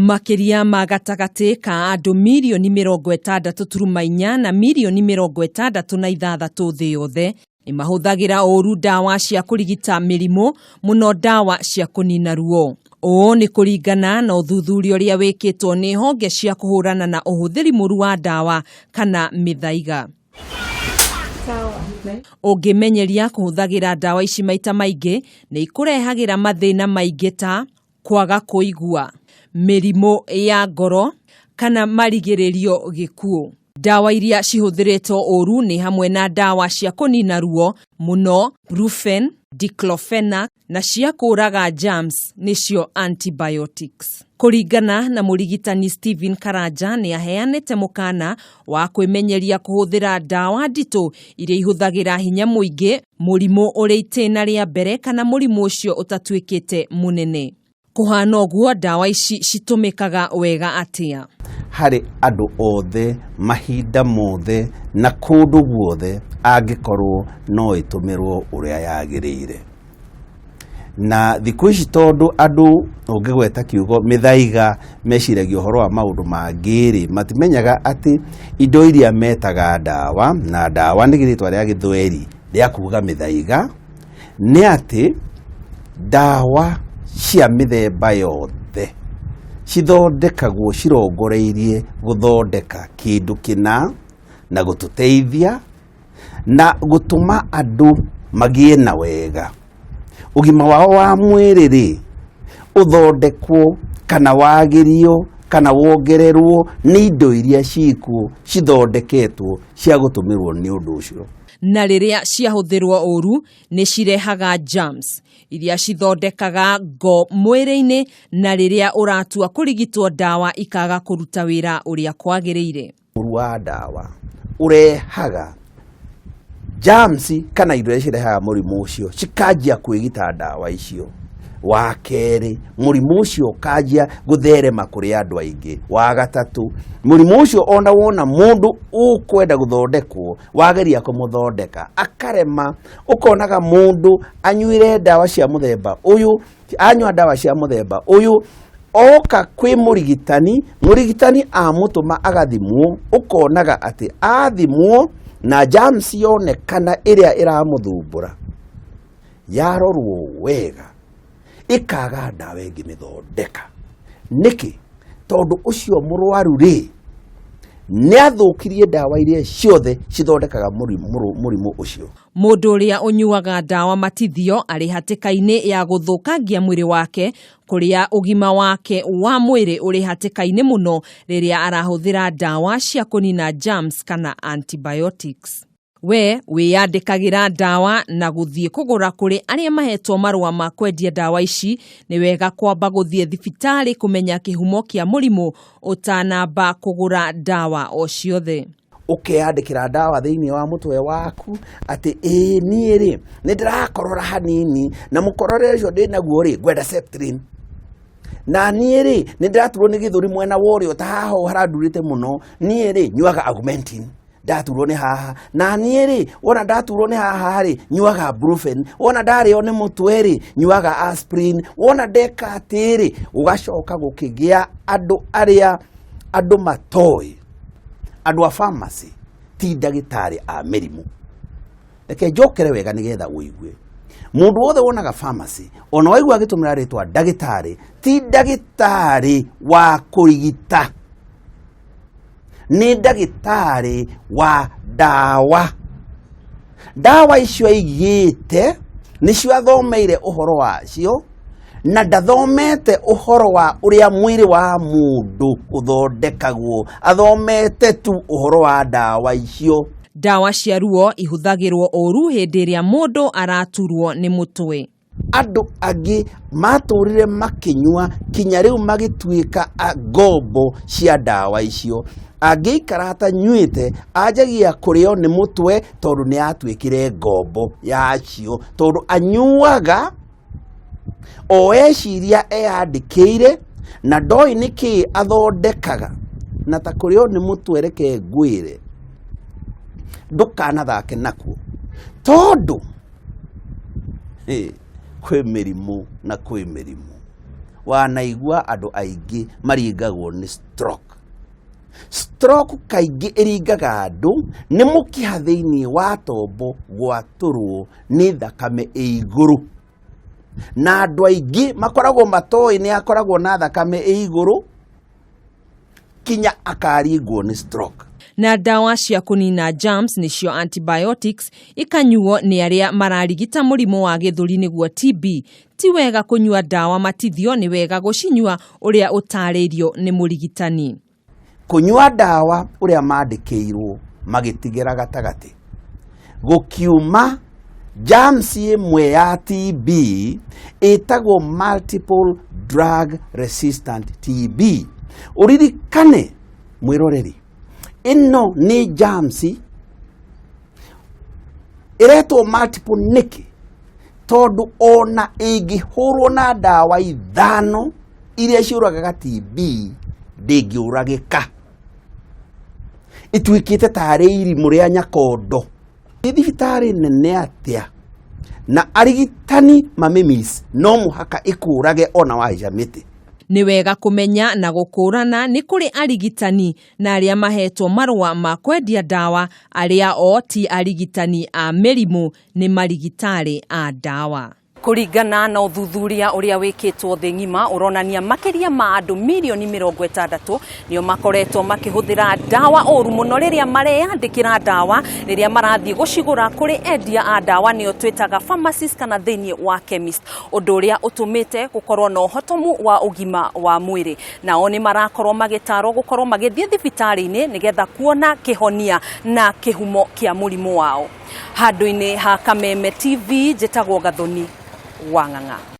Makĩria ma gatagatĩ ka andũ mirioni 64.4 na mirioni 66 thĩ yothe nĩ mahũthagĩra ũũru ndawa cia kũrigita mĩrimũ, mũno ndawa cia kũnina ruo. Ũũ nĩ kũringana na ũthuthuria ũrĩa wĩkĩtwo nĩ honge cia kũhũrana na ũhũthĩri mũru wa ndawa kana mĩthaiga. Ũngĩmenyeria kũhũthagĩra ndawa ici maita maingĩ, nĩ ikũrehagĩra mathĩna maingĩ ta kwaga kũigua, mĩrimũ ya ngoro kana marigĩrĩrio gĩkuũ. Ndawa iria cihũthĩrĩtwo ũũru nĩ hamwe na ndawa cia kũnina ruo mũno Brufen, Diclofenac na cia kũũraga germs nĩcio antibiotics. Kũringana na mũrigitani Stephen Karanja, nĩ aheanĩte mũkana wa kwĩmenyeria kũhũthĩra ndawa nditũ iria ihũthagĩra hinya mũingĩ, mũrimũ ũrĩ itĩna rĩa mbere kana mũrimũ ũcio ũtatuĩkĩte mũnene. Kũhana ũguo, ndawa ici citũmĩkaga wega atĩa? Harĩ andũ othe, mahinda mothe na kũndũ guothe, angĩkorwo no ĩtũmĩrwo ũrĩa yagĩrĩire. Na thikũ ici tondũ andũ ũngĩgweta kiugo mĩthaiga meciragia ũhoro wa maũndũ mangĩ rĩ, matimenyaga atĩ indo iria metaga ndawa, na ndawa nĩ rĩtwa rĩa gĩthweri rĩa kuga mĩthaiga, nĩ atĩ ndawa cia mĩthemba yothe cithondekagwo cirongoreirie gũthondeka kĩndũ kĩna na gũtũteithia na gũtũma andũ magĩe na wega. Ũgima wao wa mwĩrĩ rĩ, ũthondekwo kana wagĩrio kana wongererwo nĩ indo iria ciĩkuo cithondeketwo cia gũtũmĩrwo nĩ ũndũ ũcio. Na rĩrĩa ciahũthĩrwo ũũru nĩ cirehaga germs iria cithondekaga ngo mwĩrĩ-inĩ, na rĩrĩa ũratua kũrigitwo ndawa ikaga kũruta wĩra ũrĩa kwagĩrĩire. Ũru wa ndawa ũrehaga germs kana indo iria cirehaga mũrimũ ũcio cikanjia kwĩgita ndawa icio. Wa kerĩ, mũrimũ ũcio ũkanjia gũtherema kũrĩ andũ aingĩ. Wa gatatũ, mũrimũ ũcio ona wona mũndũ ũkwenda gũthondekwo, wageria kũmũthondeka akarema. Ũkonaga mũndũ anyuire ndawa cia mũthemba ũyũ, anyua ndawa cia mũthemba ũyũ, oka kwĩ mũrigitani, mũrigitani amũtũma agathimwo, ũkonaga atĩ athimwo na germs yonekana ĩrĩa ĩramũthumbũra, yarorwo wega ĩkaga ndawa ĩngĩmĩthondeka. Nĩkĩ? Tondũ ũcio mũrwaru rĩ, nĩ athũkirie ndawa iria ciothe cithondekaga mũrimũ ũcio. Mũndũ ũrĩa ũnyuaga ndawa matithio arĩ hatĩka-inĩ ya gũthũkangia mwĩrĩ wake, kũrĩa ũgima wake wa mwĩrĩ ũrĩ hatĩka-inĩ mũno rĩrĩa arahũthĩra ndawa cia kũnina germs kana antibiotics. We wĩyandĩkagĩra ndawa na gũthiĩ kũgũra kũrĩ arĩa mahetwo marũa ma kwendia ndawa ici, nĩ wega kwamba gũthiĩ thibitarĩ kũmenya kĩhumo kĩa mũrimũ ũtanamba kũgũra ndawa o ciothe. Ũkeyandĩkĩra ndawa thĩinĩ wa mũtwe waku atĩ ĩĩ niĩ rĩ nĩ ndĩrakorora hanini, na mũkorore ũcio ndĩ naguo rĩ ngwenda Septrin, na niĩ rĩ nĩ ndĩraturwo nĩ gĩthũri mwena wa ũrĩo ta haha ũũ harandurĩte mũno, niĩ rĩ nyuaga Augmentin ndaturwo nĩ haha, na niĩ rĩ wona ndaturwo nĩ haha rĩ nyuaga Brufen, wona ndarĩo nĩ mũtwe rĩ nyuaga aspirin, wona ndeka atĩ rĩ. Ũgacoka gũkĩgĩa andũ arĩa andũ matoĩ, andũ a pharmacy ti ndagĩtarĩ a mĩrimũ. Reke njokere wega nĩgetha ũigue. Mũndũ wothe wonaga pharmacy, ona waigua agĩtũmĩra rĩtwa ndagĩtarĩ, ti ndagĩtarĩ wa kũrigita, nĩ ndagĩtarĩ wa ndawa. Ndawa icio aigĩte nĩcio athomeire ũhoro wacio, na ndathomete ũhoro wa ũrĩa mwĩrĩ wa mũndũ ũthondekagwo, athomete tu ũhoro wa ndawa icio. Ndawa cia ruo ihũthagĩrwo ũũru hĩndĩ ĩrĩa mũndũ araturwo nĩ mũtwe. Andũ angĩ matũrire makĩnyua kinya rĩu magĩtuĩka ngombo cia ndawa icio. Angĩikara atanyuĩte anjagia kũrĩo nĩ mũtwe, tondũ nĩ atuĩkire ngombo yacio, tondũ anyuaga o eciria eyandĩkĩire na ndoĩ nĩkĩĩ athondekaga. Na ta kũrĩo nĩ mũtwe, reke ngwĩre ndũkanathake nakuo, tondũ kwĩ mĩrimũ na kwĩ mĩrimũ. Wanaigua andũ aingĩ maringagwo nĩ stroke. Stroke kaingĩ ĩringaga andũ nĩ mũkiha thĩinĩ wa tombo gwatũrwo nĩ thakame ĩ igũrũ. Na andũ aingĩ makoragwo matoĩ nĩ akoragwo na thakame ĩ igũrũ kinya akaringwo nĩ stroke. Na ndawa cia kũnina germs nĩcio antibiotics ikanyuo nĩ arĩa mararigita mũrimũ wa gĩthũri nĩguo TB. Ti wega kũnyua ndawa matithio, nĩ wega gũcinyua ũrĩa ũtarĩirio nĩ mũrigitani. Kũnyua ndawa ũrĩa mandĩkĩirwo magĩtigĩra gatagatĩ, gũkiuma germs ĩmwe ya TB ĩtagwo multiple drug resistant TB. Ũririkane mwĩroreri, ĩno nĩ germs ĩretwo multiple nĩkĩ? Tondũ ona ĩngĩhũrwo na ndawa 5 iria ciũragaga TB ndĩngĩũragĩka, ĩtuĩkĩte tarĩ irimũ rĩa nyakondo. Nĩ thibitarĩ nene atĩa na arigitani mamĩmiss, no mũhaka ĩkũrage ona wahaica mĩtĩ. Nĩ wega kũmenya na gũkũrana nĩ kũrĩ arigitani na arĩa mahetwo marũa ma kwendia ndawa, arĩa o ti arigitani a mĩrimũ, nĩ marigitari a ndawa. Kũringana na ũthuthuria ũrĩa wĩkĩtwo thĩ ng'ima ũronania makĩria ma andũ mirioni 60 nĩo makoretwo makĩhũthĩra ndawa ũru mũno rĩrĩa mareyandĩkĩra ndawa, rĩrĩa marathiĩ gũcigũra kũrĩ endia a ndawa nĩo twĩtaga pharmacist kana thĩinĩ wa chemist, ũndũ ũrĩa ũtũmĩte gũkorwo na ũhotomu wa ũgima wa mwĩrĩ. Nao nĩ marakorwo magĩtarwo gũkorwo magĩthiĩ thibitarĩ-inĩ nĩgetha kuona kĩhonia na kĩhumo kĩa mũrimũ wao. Handũ-inĩ ha Kameme TV, njĩtagwo Gathoni wa Ng'ang'a.